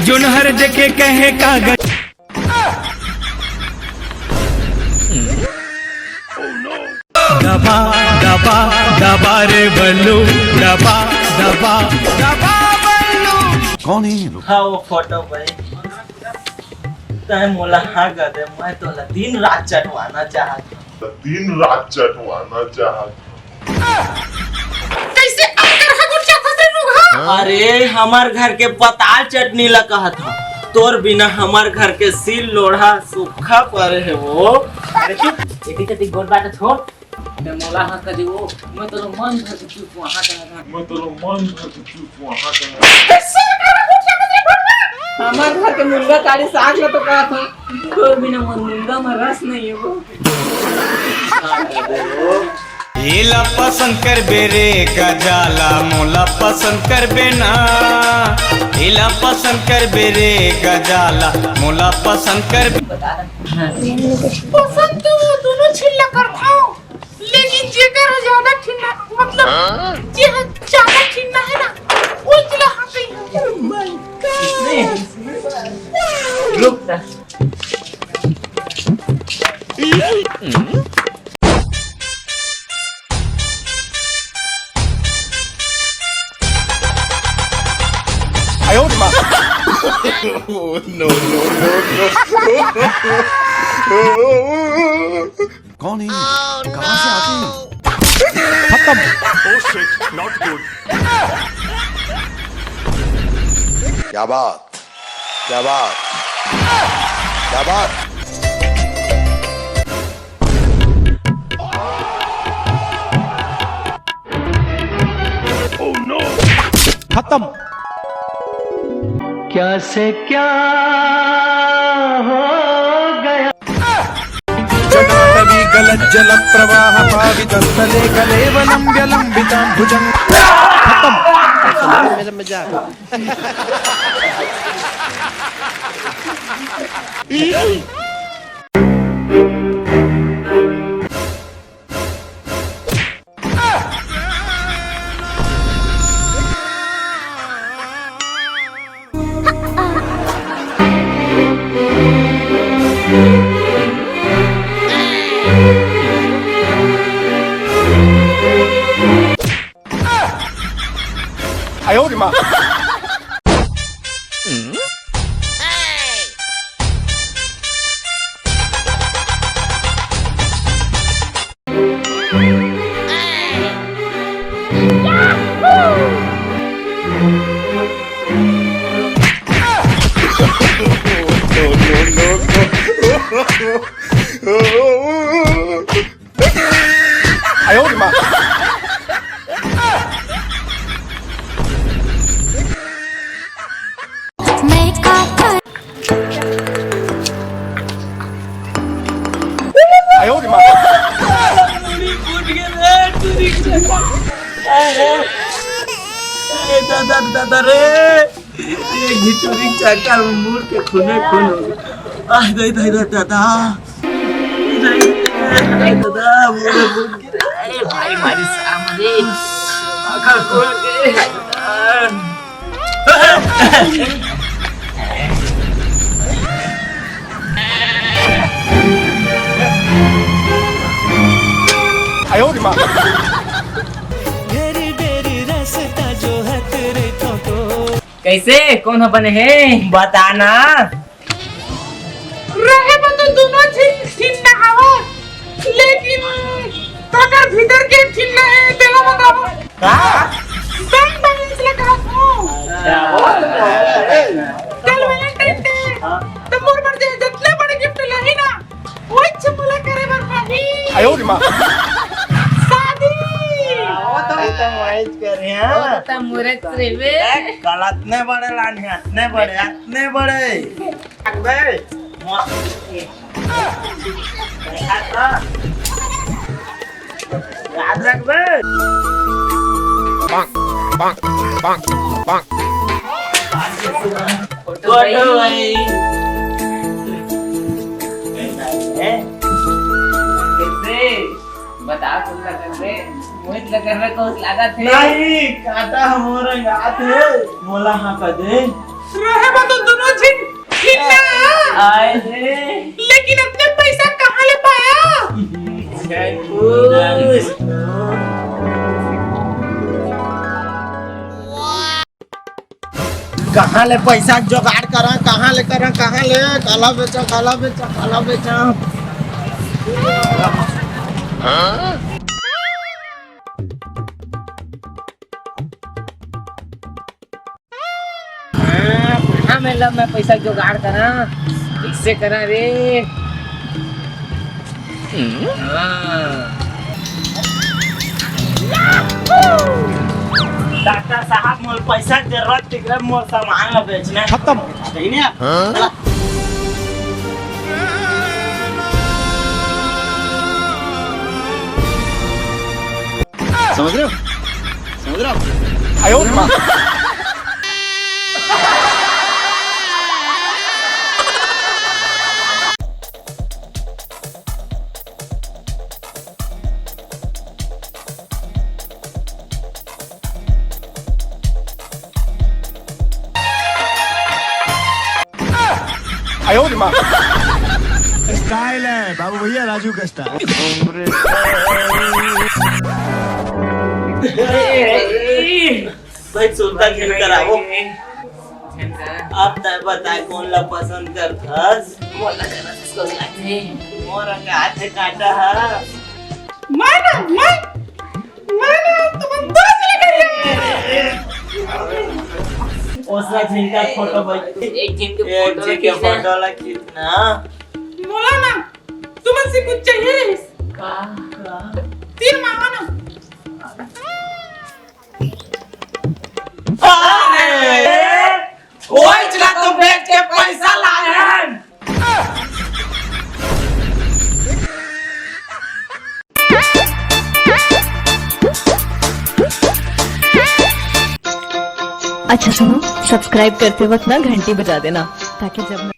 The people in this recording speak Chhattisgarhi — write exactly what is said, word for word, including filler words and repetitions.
जोन हर देखे कहे कागज। दबा, दबा, दबा रे बल्लू, दबा, दबा, दबा बल्लू। कौन है ये लोग? हाँ, वो फोटो भाई। तय मोला हाँ कर दे, मैं तोला दिन रात चटवाना चाहत हूँ। दिन रात चटवाना चाहत हूँ। कैसे अगर हगुर जात हस रे रुगहा? अरे, हमर घर के पताल चटनी ला कहत हूँ। तोर बिना हमर घर के सील लोढ़ा सूखा परे हे वो। अरे चुप, एती तेती गोठ बात छोड़। मैं मोला हाँ कर दे वो, मैं तोला मन भर के चुप वहाँ कहत हूँ। मैं तोला मन भर के चुप वहाँ कहत हूँ। हमर घर के मुनगा काली साग ला तो कहत हूँ, तोर बिना मोर मुनगा में रस नहीं है वो। एला पसंद करबे रे गजाला, मोला पसंद करबे ना। एला पसंद करबे रे गजाला, मोला पसंद करबे। पसंद तो वो दोनों छिल्ला करथव, लेकिन जेकर ज्यादा छिन्ना, मतलब, जे ह ज्यादा छिन्ना है ना, वो जिला हाँ कही। रुक ना। कौन है? कहाँ से आते हैं? खत्म। Oh shit, not good। क्या बात, क्या बात, क्या बात। खत्म। क्या से क्या हो गया? जटाटवी गलज्जलप्रवाहपावितस्थले कलेवलं व्यलम्बिताम्बुजं। खत्म। मेरा मजाक। ए दादा, दादा रे, ये घिटुरी चाकर में मुड़ के खूने खून हो गया। आय, दाई, दाई, दाई, दादा। दाई, दाई, दादा, मुड़े मुड़ के। अरे भाई, मारी सामने। आँखा खोल के। कैसे? कौन ह बने हे? बताना। रहे बर तो दोनों झिन, झिन नहावत, लेकिन तकर भीतर के झिन नहे, तेला बताओ। का? बैंक बैलेंस ले कहा था। अच्छा, वो तो है। कल वैलेंटाइन डे, तो मोर बर जे जतने बड़े गिफ्ट लाही ना, वो इच्छा पूरा करे बर नहीं। आयो रे माँ। शादी। वो तो, वो तो मैच कर रहे हैं। वो तो मुहूर्त से बे। देख, कल अतने बड़े लाने, अतने बड़े, अतने बड़े। बे, याद रख बे। फोटो भाई। कैसे? बता, कुल लगन रे, मोहित लगन रे, कौस लागत हे? नहीं, कांटा ह मोर अंगात हे, मोला हाँका दे। रहे बा तो दोनों झिन ठीक ना। आए रे। लेकिन अतने पैसा कहाँ ले पाया? जय कुछ। कहाँ ले पैसा के जुगाड़ करा, कहाँ ले करा, कहाँ ले? काला बेचा, काला बेचा, काला बेचा। हाँ, कहाँ में लब मैं पैसा के जुगाड़ करा? कैसे करा रे? हाँ। डॉक्टर साहब, मोर पैसा के जरूरत, तेकरे मोर सामान ला बेचना हे। खत्म। सही नहीं आप? हाँ? समझ रहे हो? समझ रहे हो? आयो माँ। आयो रे माँ। स्टाइल है बाबू भैया, राजू का स्टाइल। भाई, सुनता क्यों करावो? अब तय बता, कौन ला पसंद करथस? मोला करथस, कौन लागथे? मोर अंगात हे कांटा ह। मार ना, मार। मार ना, तुम दोस्त लेकर ये। ओसला झिन के फोटो भाई। एक झिन के एक फोटो झिन के खींचना। फोटो ला खींचना। बोला ना, तुमसे कुछ चाहिए? का? का? तीर मांगो ना। अरे! ओइच ला तो बेच के पैसा लाए हन। अच्छा सुनो, सब्सक्राइब करते वक्त ना घंटी बजा देना, ताकि जब मैं